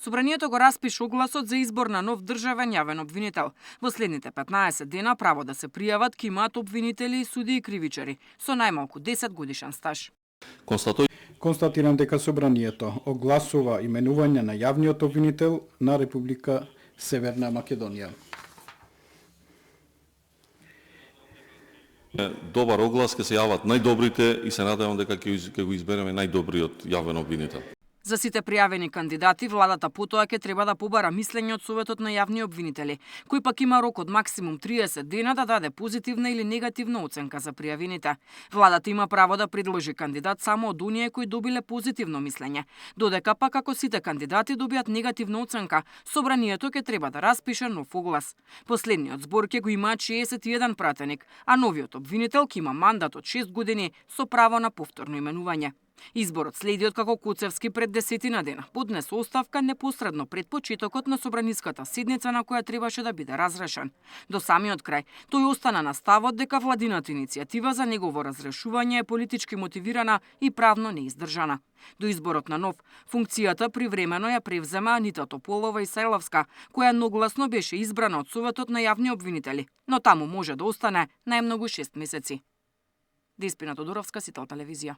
Собранието го распиша огласот за избор на нов државен јавен обвинител. Во следните 15 дена право да се пријават ќе имаат обвинители, суди и кривичари со најмалку 10 годишен стаж. Констатирам дека Собранието огласува именување на јавниот обвинител на Република Северна Македонија. Добар оглас, ќе се јават најдобрите и се надевам дека ќе го избереме најдобриот јавен обвинител. За сите пријавени кандидати, владата потоа ќе треба да побара мислење од Советот на јавни обвинители, кој пак има рок од максимум 30 дена да даде позитивна или негативна оценка за пријавените. Владата има право да предложи кандидат само од оние кои добиле позитивно мислење. Додека пак ако сите кандидати добијат негативна оценка, Собранието ќе треба да распише нов оглас. Последниот збор ќе го имаат 61 пратеник, а новиот обвинител ќе има мандат од 6 години со право на повторно именување. Изборот следи откако Куцевски пред 10 дена поднесе оставка непосредно пред почетокот на собраниската седница на која требаше да биде разрешен. До самиот крај, тој остана на ставот дека владината иницијатива за негово разрешување е политички мотивирана и правно неиздржана. До изборот на нов, функцијата привремено ја превзема Анита Тополова Исајловска, која едногласно беше избрана од Советот на јавни обвинители, но таму може да остане најмногу 6 месеци. Деспина Тодоровска, Сител телевизија.